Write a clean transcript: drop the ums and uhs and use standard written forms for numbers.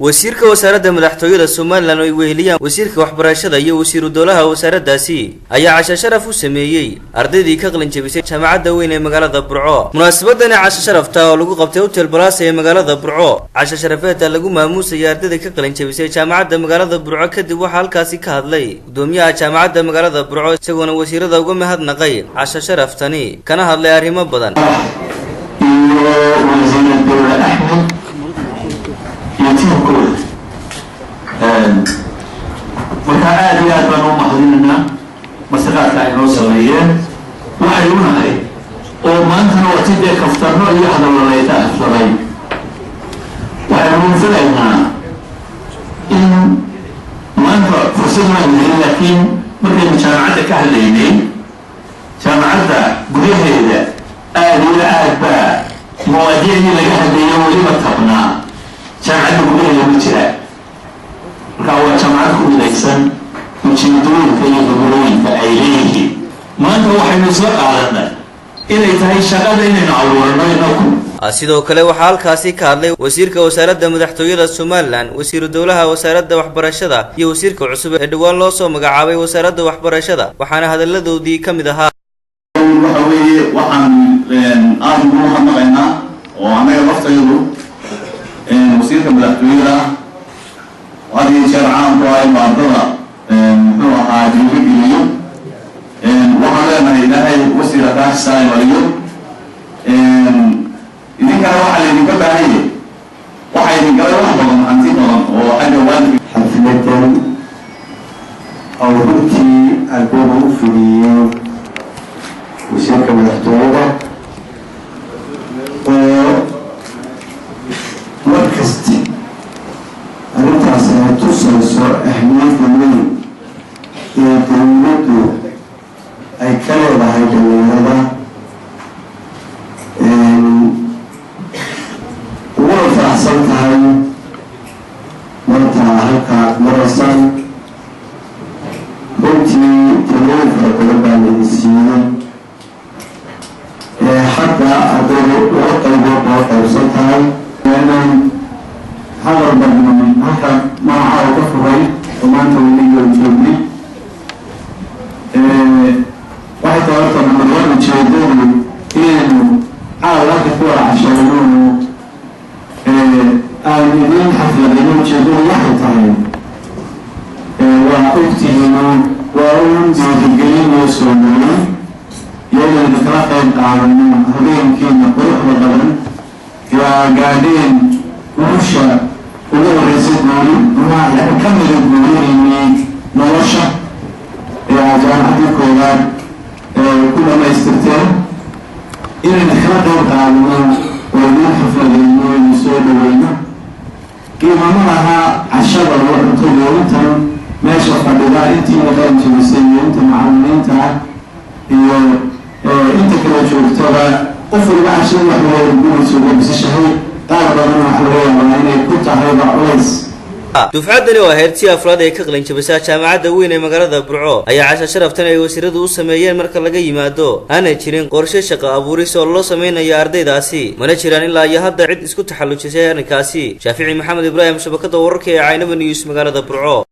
Wasiirka wasaaradda madaxtooyada Somaliland oo ay weheliyaan wasiirka waxbarashada iyo wasiiru dowlaha wasaaraddaasi ayaa casho sharaf u sameeyey ardaydii ka qalin jebisay jaamacadda weyn ee magaalada Burco. Munaasabadani casho sharafta oo lagu qabtay Hotel Palace ee magaalada Burco, casho sharafeedta lagu maamuusayay ardayda ka qalin jebisay jaamacadda magaalada Burco. Kadib waxaa halkaasi ka hadlay gudoomiyaha jaamacadda magaalada Burco, isagoona wasiirada uga mahadnaqay casho sharaftani, kana hadlay arrimo badan. Iyo wasiir dowle Axmed iyo tiimkooda, markaa aada iyo aad baan u mahadinaynaa martiqaadka ay noo sameeyeen. Waxay u nahay oo maantana wati dee kaftarno iyo hadallaleyta afladay. Waxaynu filaynaa in maanta fursad waan helin, laakiin markaynu jaamacadda ka hadlaynay, jaamacadda gudaheeda aada iyo aad baa mawaadiicdii laga hadlayo weliba tabnaa. Jaamacadda gudaheeda ma jira. Marka waa jaamacad ku midaysan ujeedooyinka iyo hogolooyinka ay leeyihiin. Maanta waxaynu isla qaadanay inay tahay shaqada inaynu abuurano inaku. Sidoo kale waxaa halkaasi ka hadlay wasiirka wasaaradda madaxtooyada Somaliland, wasiiru dowlaha wasaaradda waxbarashada iyo wasiirka cusub ee dhowaan loo soo magacaabay wasaaradda waxbarashada, waxaana hadalladoodii ka mid ahaa: Waxa weeye, waxaan aada ugu mahadnaqaynaa oo annaga laftayadu wasiirka madaxtooyada had iyo jeer caamku ah inuu ardada, muxuu ahaa, dhiiro geliyo. Waxaan leenahay, Ilaahay wasiira kaa xisaabmariyo. Idinkana waxaa laydinka baahanye, waxaa idin galay wax badan, hanti badan oo xagga waalidka. Xafladan oo runtii ardayda u fidiyey wasiirka madaxtooyada, oo mar kasta arrintaas ay tusayso ahmiyadda weyn ee dowladdu ay ka leedahay dhalinyarada, uguna faraxsan tahay maanta halkaad maraysaan. Runtii talooyin fara badan baa laydin siiyey. Hadda ardaydu laba qaybood baa qaybsan tahay. Inaan hadal badnan halka magaca oo ka furay oo maanta weligoon joognay, waxay tahay horta number one ujeedadu inaynu caawa halka ku wada cashayno, aan idiin xafladayno. Ujeedadu waxay tahay, waa ogtihiino, waa un dhiirigelin loo soo maray iyo inaynu kala qayb qaadano habeenkiina quruxda badan. Waa gaadheen guusha ugu horeysa, guuli ama yani ka mida guulihiinii nolosha ee aad jaamacaddii koowaad ku dhamaystirteen, inaynu kala qayb qaadano oo idiin xafladayno, inu soo dhaweyno. Qiimama laha cashada oo cuntadu intan meesha fadhida, intiina qalin jebisay iyo inta macalimiinta ah iyo inta kala joogtaba, qof waliba cashada wax laga guraysa uga bisishahay. Qaar badan wax laga yaabaa inay ku tahayba culays. Dufcaddani oo ahayd si afraad ee ka qalin jabisa jaamacadda weyn ee magaalada Burco ayaa casho sharaftan ay wasiiradu u sameeyeen marka laga yimaado, aanay jirin qorshe shaqo abuuris oo loo sameynayo ardaydaasi, mana jiraan ilaa iyo hadda cid isku taxallujisay arrinkaasi. Shaafici Maxamed Ibraahim, shabakada wararka ee Caynaba News, magaalada Burco.